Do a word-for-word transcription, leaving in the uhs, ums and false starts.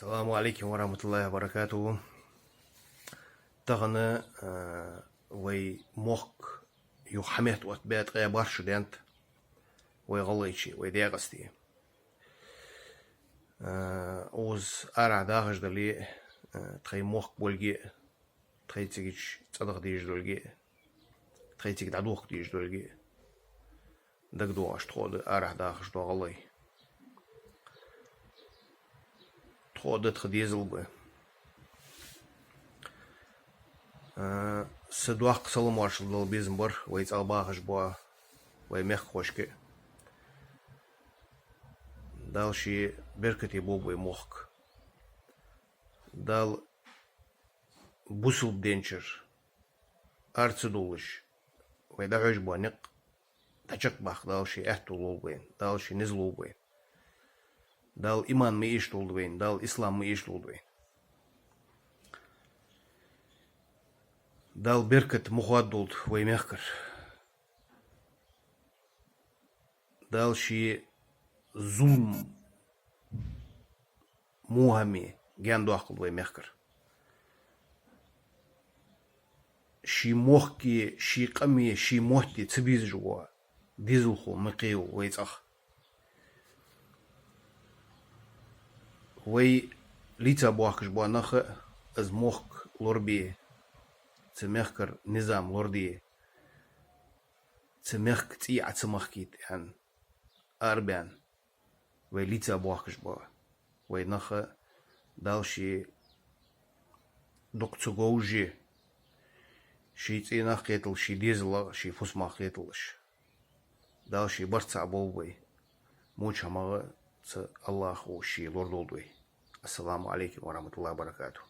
السلام عليكم ورحمة الله وبركاته. Тахан, а, вай мохк юха хьаметтаоттабаь ткъаь барх шу даьннад вай ГӀалгӀайче, вай Даькъасте. А, укхаза арахьа дахаш дале, а, тхоай мохк болга, тхоай цига цӀадаха дезаш долга, тхоай цига дӀадохка дезаш долга дагадоагӀаш тхо а да арахьа дахаш дола гӀалгӀай. Тхо а да, тха дезал а ба. А, са доккха салам-моаршал дала безам бар вай цӀагӀа бахаш бола вай мехкахошка. Дала ший беркате болба вай мохк. Дала бусалба динчура ара ца довлаш, вай дӀахьош бола никъ дӀачакхбаккха Дала ший аьттув лулба вайна, Дала ший низ лулба вайна. Дала иман ма эшадолда вайна, Дала ислам ма эшадолда вайна. Дала беркат ма хоададолда вай мехкара. Дала ший зулам во хӀамах гаьна доаккхалда вай мехкара. Ший мохке, ший къаме, ший мотте ца безаш вола дезалхо ма кхеволва вай цӀагӀа. Вай лаьца боахкаш бола нах а, из мохк лорабе, цу мехкара низам лораде, цу мехка цӀий Ӏо ца махкийта аьнна, арабаьнна, вай лаьца боахкаш бола вай нах а Дала ший дукха ца говже, ший цӀенах кхеталаш, ший дезалах, ший фусамах кхеталаш. Дала ший барт цхьа болба вай. Моча хӀамах а цу АллахӀа ший лорадолда вай. السلام عليكم ورحمة الله وبركاته.